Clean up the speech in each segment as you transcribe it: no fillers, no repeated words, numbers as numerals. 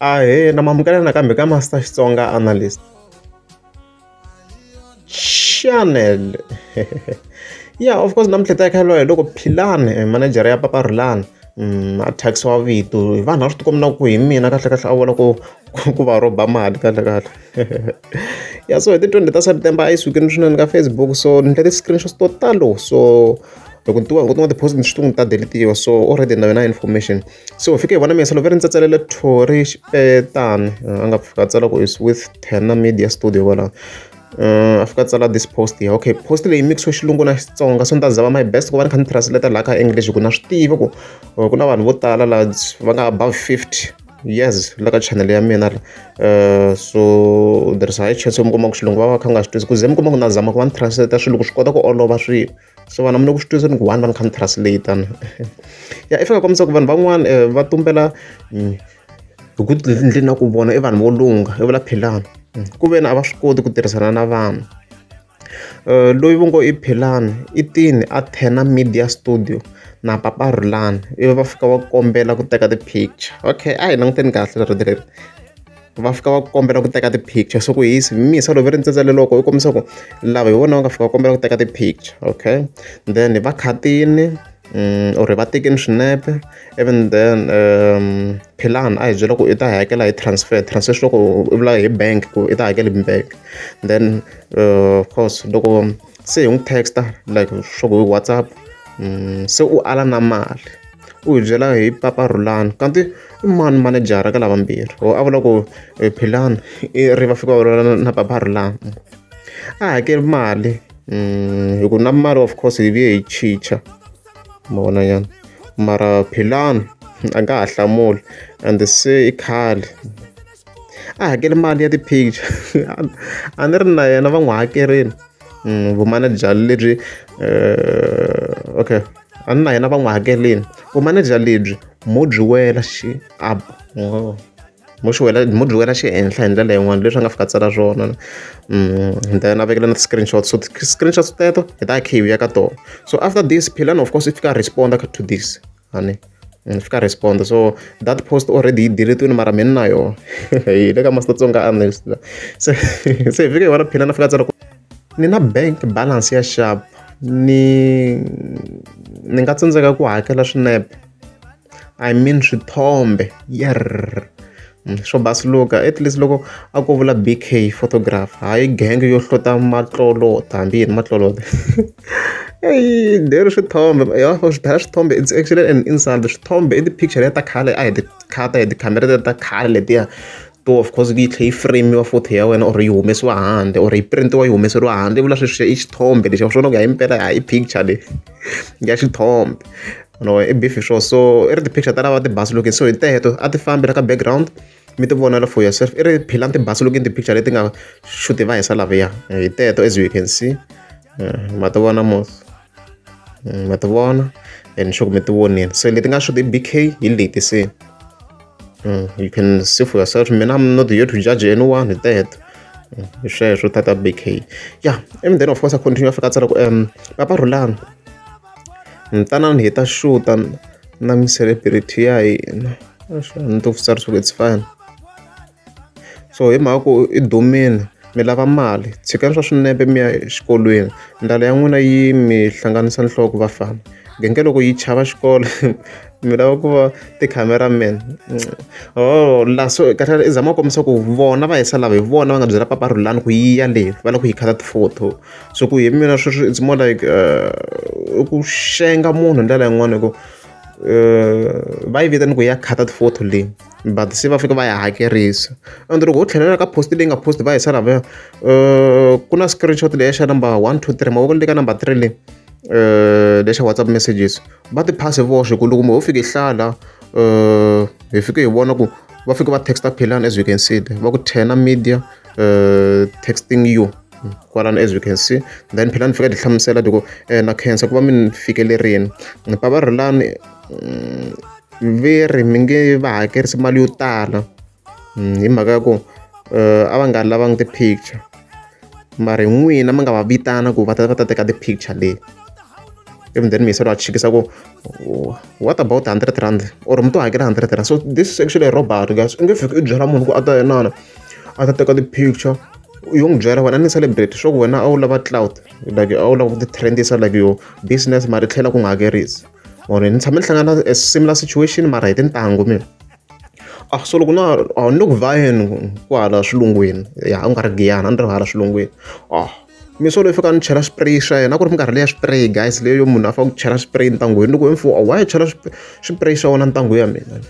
Ahee na mamukela nakambe ka Master Xitsonga Analyst Channel. Yeah, of course namuntlha ta kha hi loko Philani eh, manager ya Papa Rhulani a thyakisiwa vito hi vanhu a swi tikombi na ku hi mina kahle kahle a vula ku ku va rhoba mali kahle kahle ya so hi ti 20 ta September a yi sukile swinene ka Facebook so ni endle ti-screenshots to talo so loko ni tiva ku tin'wana ti-post ni swi tiva ku ta delete-iwa so already na yona information so hi fike hi vona mina salo ve ri ndzi tsalele Thori Xipetani a nga fika a tsala ku is with Tena Media Studio kwalaho a fika a tsala this post here okay post leyi mixiwe xilungu na Xitsonga so ni ta zama my best ku va ni kha ni translate laha ka English hi ku na swi tiva ku ku na vanhu vo tala laha va nga above 50 years la ka channel ya mina la so there is a high chance yo mi kuma ku xilungu va va kha nga swi twisi ku ze mi kuma ku na zama ku va ni translate swilo ku swi kota ku olova swilo so vanhu mi loko swi twisa ni ku one va ni kha ni translate ni ya i fika kombisa ku vanhu van'wana va tumbela hi ku ndle na ku vona i vanhu vo lungha i vula Philani ku ve ni a va swi koti ku tirhisana na vanhu loyi vo ngo i Philani i tini a Thena Media Studio na Papa Rhulani ivi va fika va kombela ku teka ti-picture okay a hi languteni kahle rito leri va fika va kombela ku teka ti-picture so ku hisi misa loko ri ntsendze loko yi kombisa ku lava hi vona va nga fika va kombela ku teka ti-picture okay then va khatini or va tekeni swinepe even then Philani a hi byela ku i ta hakela hi transfer transfer swi loko u vula hi bank ku i ta hakela hi bank then of course loko se hi n'wi text like swa ku hi WhatsApp se u ala na mali u hi byela hi Papa Rhulani kanti i mani manejara ka lavambirhi or a vula ku Philani i ri va fika va vulavula na Papa Rhulani a hakeli mali hi ku na mali of course hi vuye hi chicha ma vona nyana mara Philani a nga ha hlamuli and se i khale a hakeli mali ya ti-picture a ni ri na yena va n'wi hakerile vumaneja lebyi okay a ni na yena va n'wi hakerile vumaneja lebyi mo byi wela xi up mo xi wela mo byi wela xihenhla hi ndlela yin'wani leswi a nga fika a tsala swona then a vekela na ti-screenshot so ti-screenshots teto hi ta khe hi vuya ka tona so after this Philani of course i fika a respond to this honey ni fika respond so that post already yi delete-wini mara mina na yona hi le ka Master Tsonga Analyst la se se hi fike hi vona Philani a fika a tsala ku ni na bank balance ya sharp ni ni nga tsandzeka ku hakela swinepe I mean swithombe yerr swo basuluka at least loko a ko vula B_K photograph hayi gang yo hlota matlolota hambi yini matlolota eyi there swithombe ya phela swithombe it's actually an insult swithombe i ti-picture letiya ta khale a hi ti khata hi tikhamera letiya ta khale letiya to of course yi tlhe yi frame-iwa photo ya wena or yi humesiwa handle or yi print-iwa yi humeseriwa handle vula sweswi i xithombe lexi wa swi vona ku ya himpela i picture leyi ya xithombe no i beef hi swona so i ri ti-picture ta lava ti basilukini so hi teto a ti fambi la ka background mi ti vonela for yourself i ri philani ti basilukini ti-picture leti nga xuti va hisa laviya hi teto as you can see ma ti vona mos ma ti vona and sure ku mi ti vonile se leti nga xuti B_K hi leti se you can see for yourself mina I'm not here to judge anyone hi teto hi sweswo tata B_K yeah and then of course a continue a fika a tsala ku Papa Rhulani tanani hi ta xuta na mi-celebrity ya hina ni to tsarisa ku it's fine so hi mhaka ku i dumile mi lava mali tshikani swa swinepe mi ya exikolweni ndlala ya n'wina yi mi hlanganisa nhloko vafana genge loko yi chava xikolo mi lava ku va ti-cameraman oh la so kahle i zama ku kombisa ku vona va hisa lava hi vona va nga byela Papa Rhulani ku yi ya le va lava ku yi khata ti-photo so ku hi mina sweswo it's more like i ku xenga munhu hi ndlela yin'wani hi ku va yi vitana ku ya khata ti-photo leyi but se va fika va ya hakerisa and loko ho tlhelela ka post leyi nga post va hisa lavaya ku na screenshot leyi xa number 1 2 3 mavoko le ka number 3 leyi lexa WhatsApp messages va ti phase voxe ku loko ho fika hi hlaya hi fike hi vona ku va fika va text Philani as you can see va ku Tena Media texting you kwalano as you can see then Philani fika ti hlamusela ti ku na khensa ku va mi ni fikelerini Papa Rhulani ve ri mi nge va hakerisi mali yo tala hi mhaka ya ku a va nga lavangi ti-picture mara hi n'wina mi nga va vitana ku va ta va ta teka ti-picture leyi Even then miyisa loyi a chikisa ku what about R100 or mi to hakela R100. So this is actually a robbery, guys. I nge fiki i byela munhu ku a ta inana a ta teka ti-picture, yo n'wi byela wena ni celebrate swa ku wena a wu lava clout, like a wu lava ku ti trendisa like your business, mara i tlhela ku nga hakerisi. Or ni tshame ni hlangana na a similar situation, mara hi tintangu mina. Ah, so loko na a ni le ku vhayeni kwala swilungwini, ya a ku nga ri Giyani, a ni ri hala swilungwini. Ah, mixo loyi fika ni chela spray xa yena, a ku ri minkarhi leya spray, guys, leyo munhu a fanele ku chela spray ntangwini. Loko mfo, why chela spray xa wona ntangu ya mina?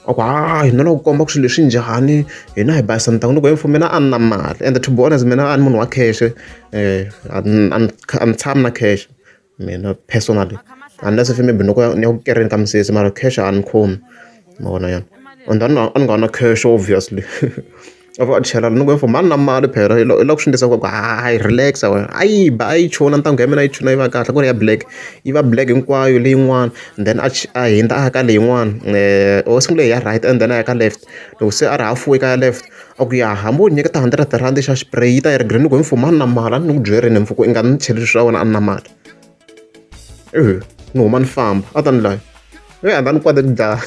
A ku ha hina la ku komba ku swilo leswi njhani, hina hi basisa ntangu. Loko mfo, mina a ni na mali, and to be honest, mina a ni munhu wa cash, a ni tshami na cash mina personally, unless if maybe ni ku ni ya ku kereni ka misisi, mara cash a ni khomi, ma vona yana. And then a ni nga na cash, obviously. A va a chela ni ku mfo, a ni na mali phela. I lava ku swi endlisa ku hayi, relax wena. A yi ba, a yi chuna ntangu ya mina, yi chuna yi va kahle, ku ri ya black, yi va black hinkwayo leyin'wana. Then a a hundza a ya ka leyin'wana, o sungule hi ya right and then a ya ka left. Loko se a ri halfway ka ya left, a ku ya hambi wo nyiketa R100 xa spray, yi ta yi ri green. Ni ku mfo, a ni na mali, a ni ku byerini mfo ku i nga ni cheli swa wena, a ni na mali. E ni huma ni famba, a ta ni laya e a ni kwate ku dlaya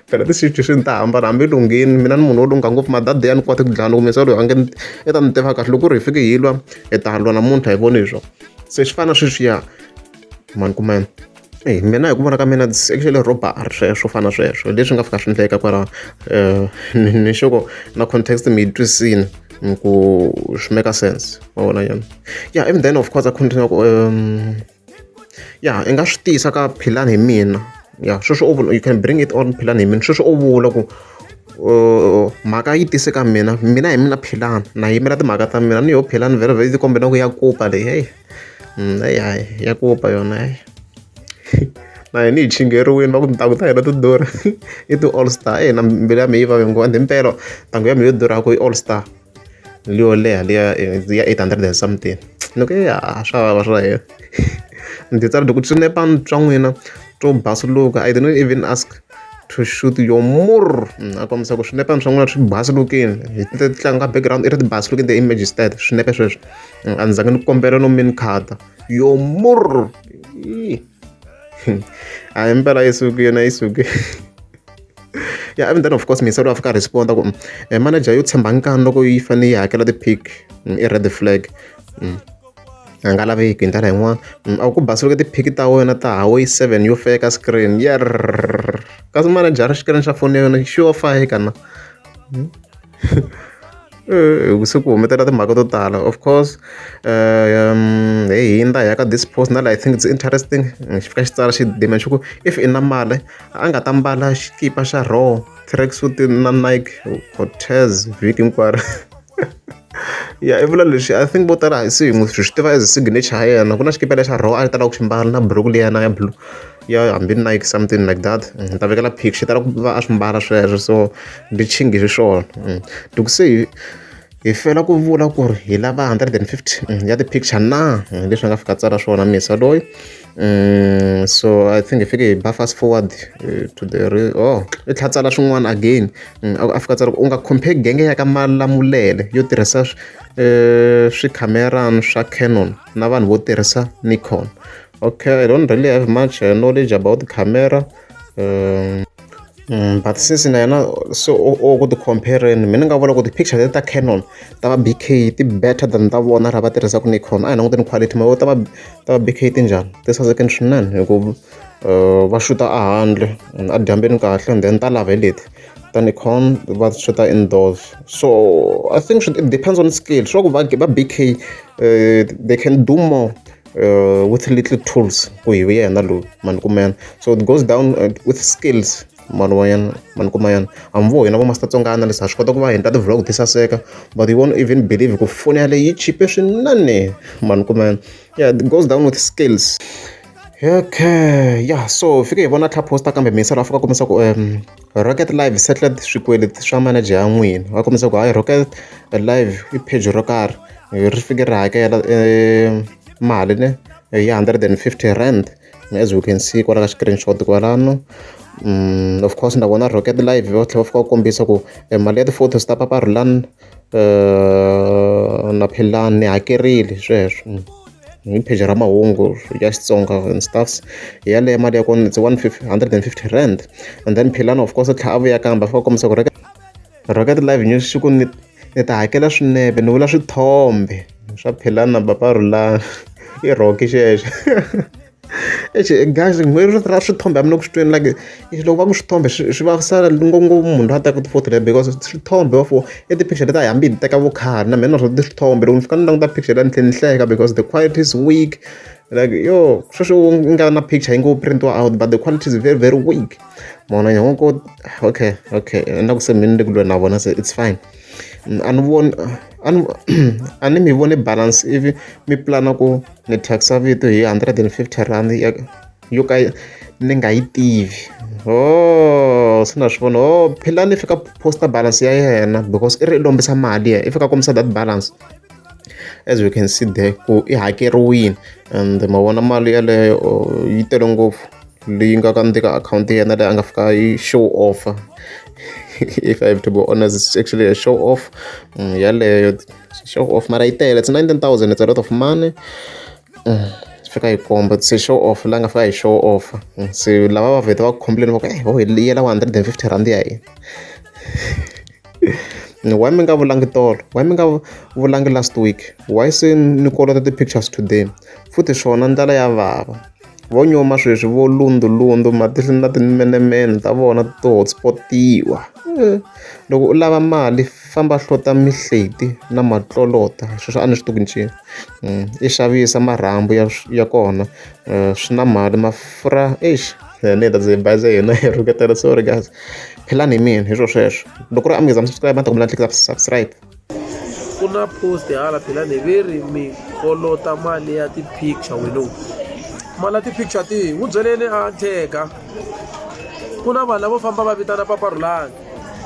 phela. Ti-situation ta hambana, hambi lunghini, mina ni munhu wo lungha ngopfu, madadi ya ni kwate ku dlaya. Loko misa loyi a nge i ta ni tiva kahle, loko ku ri hi fike hi lwa, hi ta lwa namuntlha, hi voni hi swona. Se swi fana sweswiya mani kuma e mina, hi ku vona ka mina, it's actually robbery sweswo, fana sweswo leswi nga fika swi endleka kwalaho. Ni sure ku na context mi yi twisini ku swi make sense, ma vona nyana. Yeah, and then of course a continue ku ya i nga swi tisa ka Philani hi mina. Ya, sweswo u vula, you can bring it on Philani hi mina. Sweswo u vula ku mhaka yi tise ka mina, mina hi mina Philani, na yimela timhaka ta mina. Ni yo Philani vhele vhele yi tikombe na ku ya kupa leyi. Heyi, heyi, hayi, ya kupa yona. Heyi, na hina hi chingeriwile, va ku tintangu ta hina ti durha, i ti-All Star. Eyi, na mbilu ya mina yi vave ngopfu, ende himpela ntangu ya mina yo durha ku i All Star leyo leha liya ya 800 and something. Ni ku ya swa vava swa hina. Ndzi tsala loko swinepe swa n'wina swo basuluka, I did not even ask to shoot your mur. A kombisa ku swinepe swa n'wina swi basulukile, hi ti tlanga background i ri ti basulukile, the images teto, swinepe sweswo a ni zangi ni kombela no mi ni khata your mur. A himpela yi sukile, yi sukile. Yeah, and then of course misa loyi a fika a responda ku manager yo tshemba nkani loko yi fanele yi hakela ti-pic i red flag, a nga laveki hi ndlela yin'wana. A ku basuluke ti-pic ta wena ta Huawei 7 yo feka screen yer, kasi manager screen xa foni ya yona xi yo fayeka na se ku humetela timhaka to tala. Of course, hi hindza hi ya ka this post na la, I think it's interesting. Xi fika xi tsala xi dima xi ku if i na mali, a nga ta mbala xikipa xa raw, tracksuit na Nike Cortez vhiki hinkwaro. Ya, i vula leswi, I think vo tala se hi n'wi swi tiva as signature ya yena. Ku na xikipa lexa raw a tala ku xi mbala na buruku liyana ya blue ya hambi Nike, something like that. Ni ta vekela picture, tala ku va a swi mbala sweswo, so ndi chingi xiswona. Loko se hi fela ku vula ku ri hi lava 150 ya ti-picture na leswi a nga fika tsala swona misa loyi. So I think hi fike hi ba fast forward to the oh, i tlha tsala swin'wana again. A fika tsala ku u nga compare genge ya ka Malamulele yo tirhisa swikhamerani swa Canon na vanhu vo tirhisa Nikon. Okay, I don't really have much knowledge about camera, but since na yena se o ku ti compare-ni, mina ni nga vula ku ti-picture leti ta Canon ta va BK ti better than ta vona ra va tirhisaka Nikon. A hi languteni quality ma ta va ta va BK ti njhani, ti sasekini swinene hi ku va xuta a handle a dyambeni kahle, and then ta lava hi leti ta Nikon va xuta indoors. So I think it depends on skill, swa ku va va BK they can do more with little tools ku hi yena loyi mani kumena. So it goes down with skills, mani wa yena, mani kuma yena. Hambi vo hina vo Master Tsonga analyst ha swi kota ku va hi endla ti-vlog ti saseka, but you won't even believe ku foni yaleyo yi chipe swinene, mani kuma yena. Yeah, it goes down with skills. Okay, yeah, so fike hi vona tlha posta kambe misa loyi a fika kombisa ku Rocket Live settled swikweleti swa manager ya n'wina. Va kombisa ku hayi, Rocket Live i page ro karhi, ri fike ri hakela mali ne ya R150, as we can see kwala ka screenshot kwalano. Of course na vona Rocket Live va tlhela va fika va kombisa ku mali ya ti-photos ta Papa Rhulani na Philani ni hakerile sweswo. Hi page ra mahungu ya Xitsonga and stuffs. Hi yaleyo mali ya kona it's R150 and then Philani of course a tlhela a vuya kambe a fika a kombisa ku Rocket Live News xi ku ni ni ta hakela swinepe ni vula swithombe swa Philani na Papa Rhulani i Rocky xexo. Exi guys n'hweti ra swithombe a mi le ku swi tweni like loko va ku swithombe swi vavisa ngopfungopfu munhu loyi a tekaka ti-photo leti because swithombe wa for i ti-picture leti a hi hambi hi teka vukhale na mina na swona swithombe loko ni fika ni languta picture liya ni tlhela ni hleka because the quality is weak like yo sweswi u nga na picture yi ngo print-iwa out but the quality is very very weak mona nyoko okay okay na ku se mina ni le ku lweni na vona se it's fine a ni voni a ni a ni mi voni balance ivi mi pulana ku ni thyakisa vito hi R150 ya yo ka ni nga yi tivi oh se na swi vona oh phela ni fika posta balance ya yena because i ri i lombisa mali yena i fika kombisa that balance as we can see there ku i hakeriwile and ma vona mali yeleyo yi tele ngopfu leyi nga ka ndzeni ka akhawunti ya yena leyi a nga fika yi show off if I have to be honest it's actually a show off yaleyo show off mara yi tele it's 19,000 it's a lot of money fika yi komba se show off la nga fika yi show off se lava va vheta va complain va ku eh ho hi yela R150 ya hina why mi nga vulangi tolo why mi nga vulangi last week why se ni kolota ti-pictures today futhi swona ndlala ya vava vo nyuma sweswi vo lundulundu matihlo na timenemene ta vona to hotspot-iwa loko u lava mali famba hlota mihleti na matlolota sweswo a ni swi tivi ku ncini i xavisa marhambu ya ya kona swi na mali mafurha exi ni ta ze baza hina hi rhuketela sorry guys philani hi mina hi swo sweswo loko ku ri a mi nge za mi subscribe a ni ta kombela ni tlekisa subscribe. Ku na post hala Philani ve ri mi kolota mali ya ti-picture wena mali ya ti-picture tihi n'wi byeleni a tag-a ku na vanhu lavo famba va vitana Papa Rhulani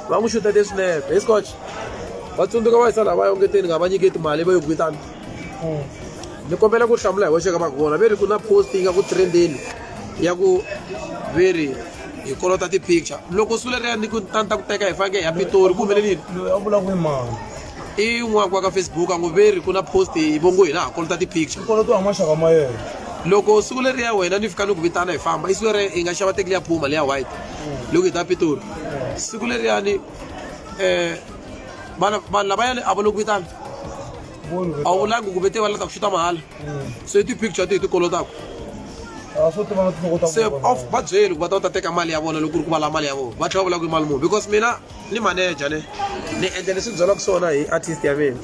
va n'wi xutete swinepe he Scotch va tsundzuka va yisa laha va yongeteni nga va nyiketi mali va yo ku vitana ni kombela ku hlamula hi wexe ka va ku vona ve ri ku na post yi nga ku trendeni ya ku ve ri hi kolota ti-picture loko siku leriya ni ku ta ni ta ku teka hi faneke hi ya Pitori ku humelele yini loyi a vulaka i mani i n'wana wa ka Facebook a ngo ve ri ku na post vo ngo hina ha kolota ti-picture kolotiwa hi maxaka ma yena loko siku leriya wena ni fika ni ku vitana hi famba i siku leriya hi nga xava teki liya Puma liya white loko hi ta Pitori siku leriyani vanhu vanhu lavayani a va lo ku vitana a wu vulangi ku vete va la ta ku xuta mahala se i ti-picture ti hi ti kolotaka a swo tiva na tinhloko ta se off va byeli ku va ta va ta teka mali ya vona loko ku ri ku va lava mali ya vona va tlhela va vula ku i mali muni because mina ni manager ne ni endla leswi byelaka swona hi artist ya mina.